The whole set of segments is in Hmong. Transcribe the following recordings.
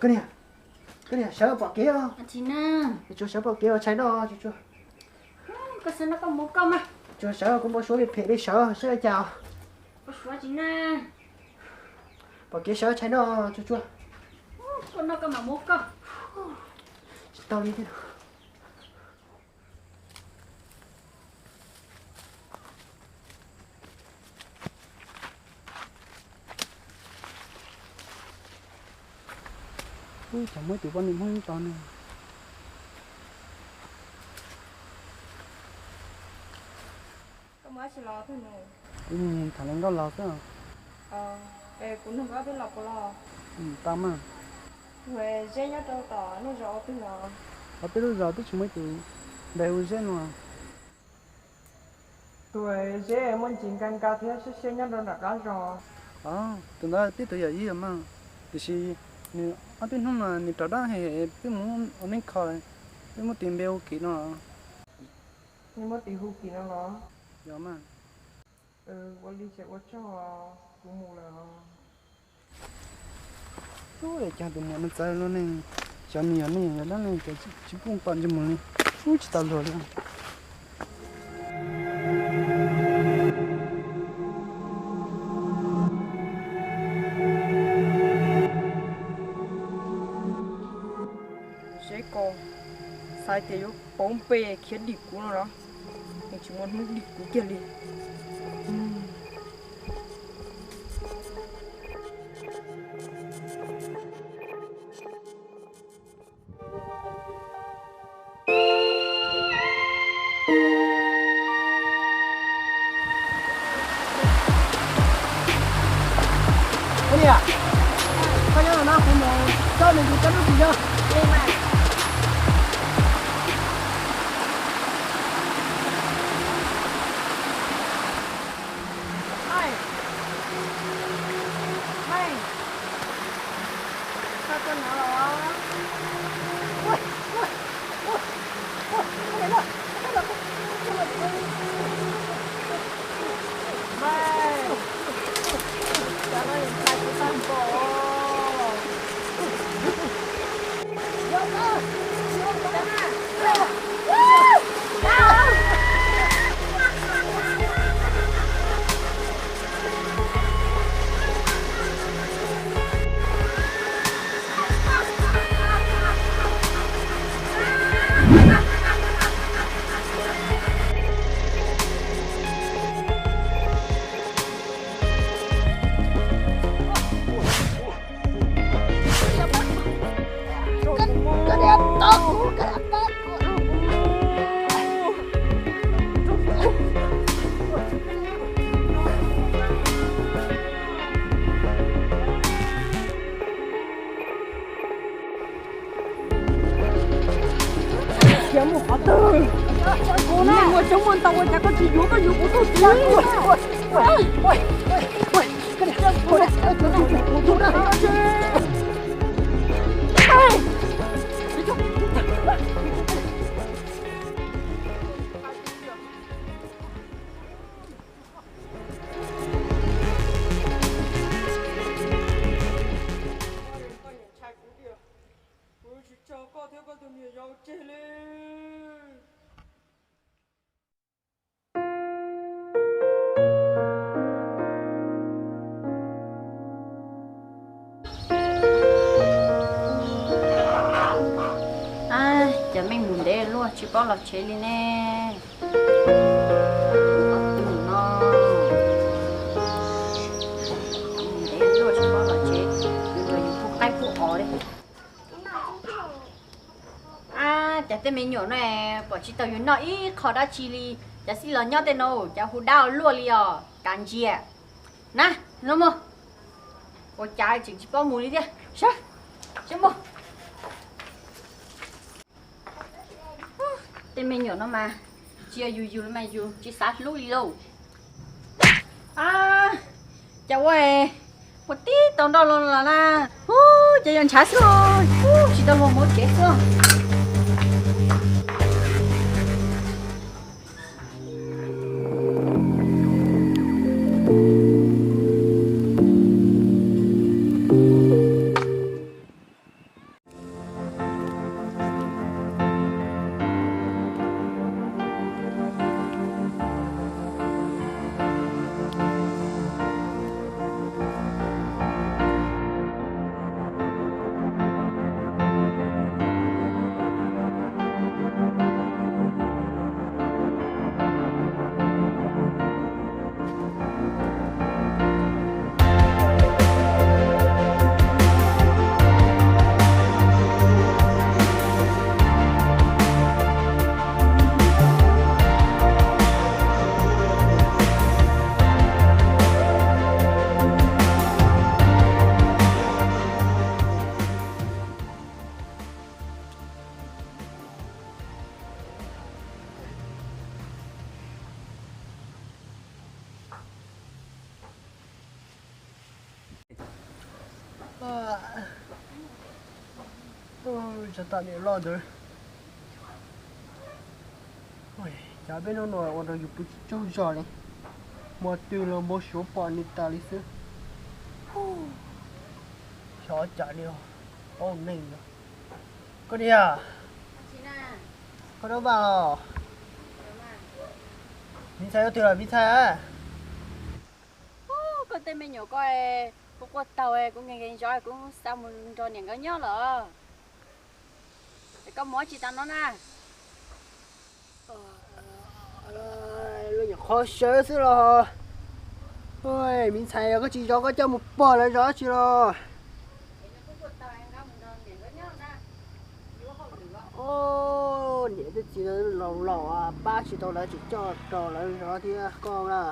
Koj niam, koj niam, sawv pom kev os. Tsuas sawv pom kev os, tshais noj tsuas tsuas. Tsuas sawv, kuv npau suav phem phem li sawv, sawv li cas os. Pom kev sawv, tshais noj tsuas tsuas. Tsis tau li thiab. Ub, cas muaj ib tug poj niam Hmoob tos ne. Koj mus dab tsi los tus nus? Kuv mus tham hluas nkauj los xwb. Es kuv nug koj ob peb los puas los? Tau mas. Tus Zeb nyob rau tom nej zos ua twg los? Hauv peb lub zos twb tsis muaj ib tus npe hu Zeb no. Tus Zeb muaj ntsis nka nka thiab siab siab nyob rau nram qab zos. Tus ntawd peb tus yawm yij mas, tiam sis nws ob peb hnub no nws rov dab heev, peb mus ua neeb kho, peb muab tis npe hu Kim no. Nws muab tis hu Kim no los? Yog mas. Ua li ces ua tsaug, kuv mus lawm. Ub, cas tus muam no txawv luaj ne, xyov nws yog neeg yog dab neeg ces tsis pub nws pom ntsej muag li. Ub, tsis tau luag li. Xav tias yuav pauv npe khiav dim kuv no los, nws tsis muaj hnub dim kuv kiag li. Ua li, koj nyob no kuv mus coj nws tus kab lub ris yog. Khiav mus qhov twg? Kuv ne, muaj tseeb muaj ntau ua cas koj tsis yuav, koj yuav kuv tuaj txiv. Kuv tsis tso koj thiab koj tus niam yau tseg li. Cas Meej mus ntev luaj tsis paub los tsev li ne? Tus no mus ntev luaj tsis paub los tsev, yus nrog yus pub qaib pub os li. Ab, cas tej me nyuam no pom tsis tau yus noj ib qho dab tsi li, cas xij los nyob tej no cas hu dab luaj li os, kav ntsia. Na, los mus. Ua cas tseem tsis paub mus li thiab, sab, sab mus. Tej me nyuam no mas tsis yog yus yus li mas yus tsis xav hlub li lauj. Ab, cas ua, ua tib tau nroj los los na. Ub, ces yog ntshav xwb, ub, tsis tau luag mus tsev xwb. Tsa tam niam loj ntawd. Cas peb hnub no ua rau yus pw tsis tsaug zog li, hmo twg los npau suav pom nws tas li xwb. Xyov cas li, paub neeg no. Koj niam, koj dab vaj los? Me ntxhais ua twg los me ntxhais? Koj tej me nyuam ko, kuv quaj taug, kuv nkees nkees zov, kuv xav mus nrog niam nkawd nyob lawm. Es koj mus ua tsi tas no na? Lub nyuam qhuav sawv xwb los. Ua, me ntxhais, koj tsis zov koj coj mus pog lawv zov tsis los? Niam thiab txiv laus laus pab tsis tau lawv tseem coj rau lawv zov thiab koj na.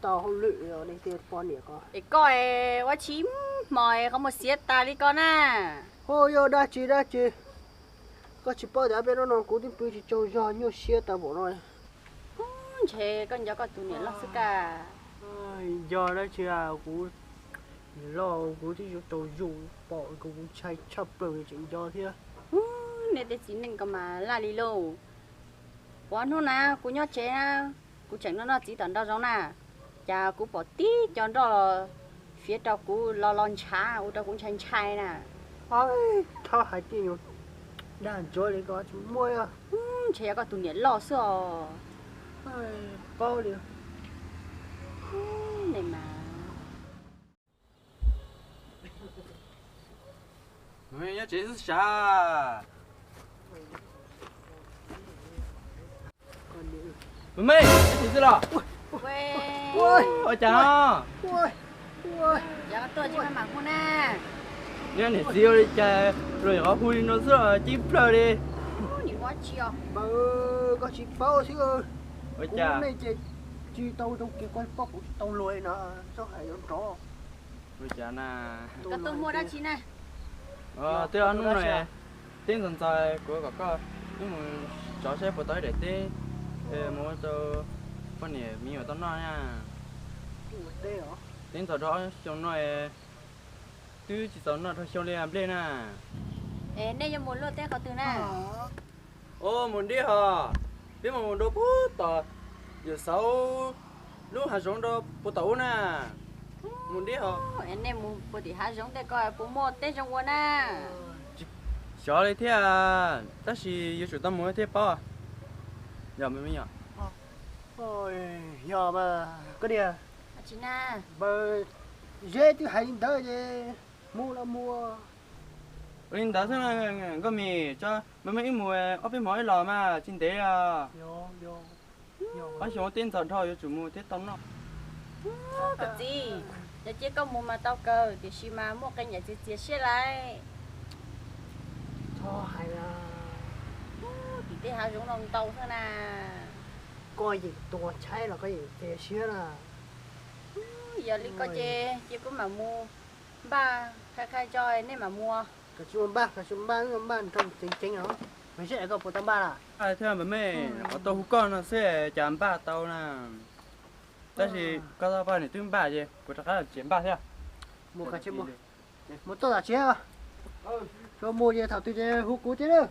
Tau hauj lwm li tiag poj niam ko. Es koj ua tsis hmo qhov muag xiav tas li koj na. Ua yog dab tsi dab tsi? Koj tsis paub tias peb lub no kuv twb pw tsis tsaug zog nyuaj siab tau npaum no. Ntshe koj nco koj tus niam loj xwb ka. Nco dab tsi, kuv niam loj kuv twb yuav tsaug zog pom kuv ntshai tshaj plaws tseem nco thiab. Nej tej txiv neej ko mas laj li lauj. Puas hnub na kuv nyob tsev na, kuv tseem noj noj txiv tom nraum zoov na, cas kuv pom tib co nroj fiav rau kuv los los ntshav ua rau kuv ntshai ntshai na. Thov hais tias dag ntsuav li ko tsis muaj. Ntshe yog koj tus niam loj xwb os. Paub li. Nyob tsev xwb sav. Me, nyob tsev xwb los? Ua cas? Nyob niam txiv ua li cas los qhov hu li no xwb los ceeb plawg li. Koj tsis paub xwb. Ua cas? Nej ces tsis tau zoo kev kuv poj kuv tsis tau luag no, txhob hais yuav nrov. Ua cas na? Koj tuaj muaj dab tsi na? Twb ob hnub no teb ntxov ntxov kuv kom koj wb mus tso saib puas tau ib daim teb mus ua rau poj niam me nyuam tau noj na. Teb ntxov dhau xyoo no twb tsis txaus noj dhau xyoo li nplej na. Es nej yuav mus luaj teb qhov twg na? Mus dib hos, peb mus rau puag tom Yawm Xauv lub hav zoov rau puag tom ub na. Mus dib hos. Es nej mus puag tim hav zoov tej ko puas muaj teb zoo ua na? Xyov li thiab, tab sis yuav tsum tau mus thiaj paub. Yog me nyuam. Yog mas koj niam. Tsis na. Zeb twb hais li ntawd ces mus los mus. Ua li ntawd xwb na, Nkauj Mim, tso me me wb mus ob peb hmo ib los mas tsis ntev os. Ob xyoo teb ntxov dhau yuav tsum mus thiaj tau noj. Koj txiv, yog cia koj mus mas tau kawg, tiam sis mas muaj qee yam txias txias siab lawm. Txhob hais, tim tej hav zoov no ntau xwb na. Koj yeem tuag tshaib los koj yeem txias siab na. Yog li koj ces cia kuv mam mus npaj, qhia qhia tso nej mam mus. Koj tsis mus npaj, koj tsis mus npaj, npaj nrog ceev ceev os, mas seb koj puas tau npaj lawm. Thiab npam me, qhov tau hu koj no xwb cas npaj tau na. Tab sis koj tau poj niam twb npaj ces kuv rov qab tseem npaj thiab. Mus koj tsis mus, mus txoj tam tsev, tsuas mus ces thaum twg ces hu kuv thiab na.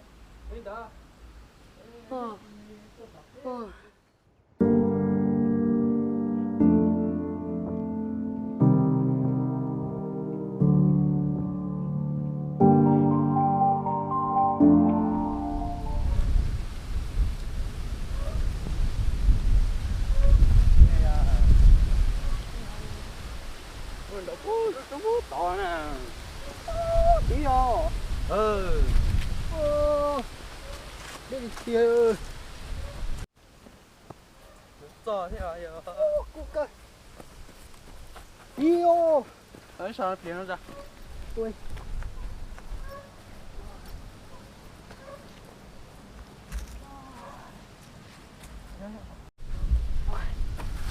Tod na. Tiv os. Deb tiag. Txog thiab. Kuj kawg. Ib os. Sab pliag no ra.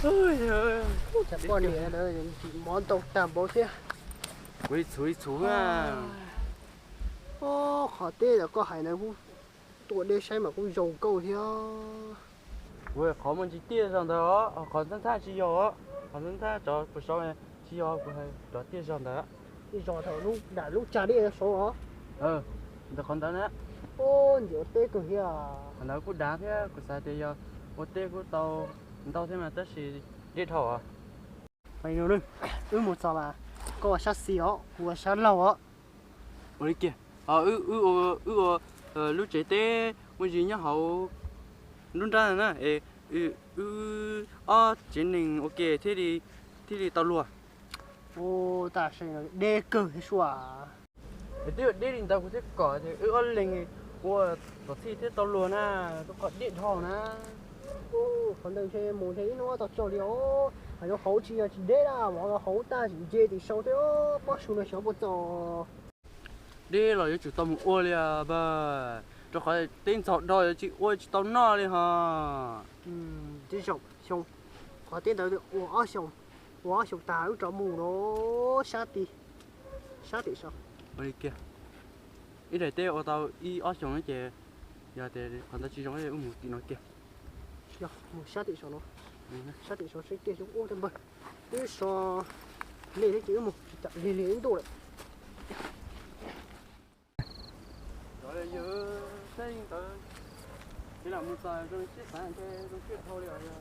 Cov poj niam ntawd ntxim mov ntau tag npaum thiab. Kuv li txhuv li txhuv na. Qhov teb los koj hais ntawd kuj tua deb saib mas kuj zoo nkauj thiab. Kuv qhov muaj ntsis tiaj zog ntawd os, qhov nthab nthab tsis yog os, qhov nthab nthab tsov puas saud tsis yog, kuv hais rov tiaj zog ntawd. Tiaj zog thaum lub nram lub tsa dej saud os. Ntawm qhov ntawd na. Ntxim ua teb kawg thiab. Qhov ntawd kuj dav thiab, kuv xav tias yog ua teb kuj tau ntau thiab mas tab sis deb dhau os. Wb mus txog mas koj ua sab xis os, kuv ua sab laug os. Ua li kiag, wb ua lub tsev teb muaj zis nyob hauv nruab nrab na, es wb ob tsev neeg ua ke thiaj li tau luag. Ua tam sim no deb kawg thiab sua. Es twb yog deb li ntawd kuv thiaj kom tias wb ob leeg Ua, tom txhij thiab tau luag na, rau qhov deb dhau na. Qhov ntawd ntshe mus ntshe ib hnub tau tsaug li os. Hais rau hauv tsis yog tsis deb na, vov los hauv tag tsis nce tim sau thiab, pob su no xyov puas txaus. Deb los yuav tsum tau mus ua li npawg, rau qhov teb ntxaug dhau yuav tsis ua tsis tau noj li hos. Qhov teb ntawd ua ob xyoos, ua ob xyoos tag wb rov mus no, sab tim, sab tim so. Ua li kiag, ib daim teb ua tau ib ob xyoos no ces yog tias qhov ntawd tsis zoo wb mus tim no kiag. Yog mus sab tim so no, sab tim so seb tiaj xyoob ub thiab npawg. Wb so nej thiab ces wb mus tsis tsam lig lig ib ntuj lawm. Yog li yawg, seb ntawd, tsis lam mus txog zoo siab xav ntshe zoo siab dhau li os yog.